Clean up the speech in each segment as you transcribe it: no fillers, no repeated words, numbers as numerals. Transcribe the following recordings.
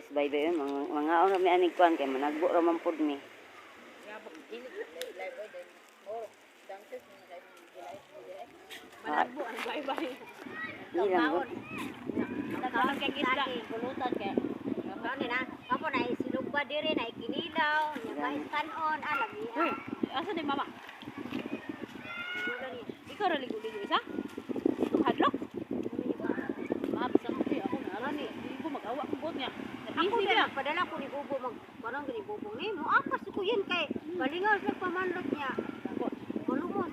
Guys, bye bye. Mga mga mi anig kuan kay managbo ra man pud mi. Managbo ang bye bye. Di lang gud. Nagkaon kay isda. Pulutan kay. Ano na? Kapo na silugba diri na ikinilaw, nya mais kanon, alam niya. Uy, asa ni mama? Ikaw ra ligo-ligo isa? Itong hadlok? Maabsan ko ako na alam ni. Hindi ko mag-awa ang bot niya. Ako Busy din ka. padala ko ni Bubo mag parang gani Bubo ni mo akas ko yan kay balingaw sa pamanlot niya. Malumos.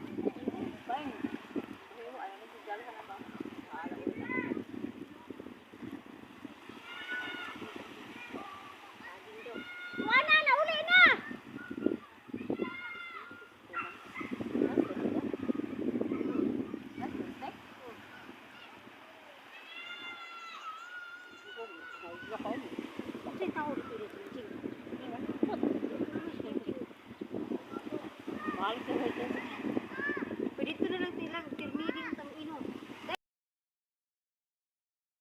Wala na uli na. Unsay tao dito dito? Mahal ko.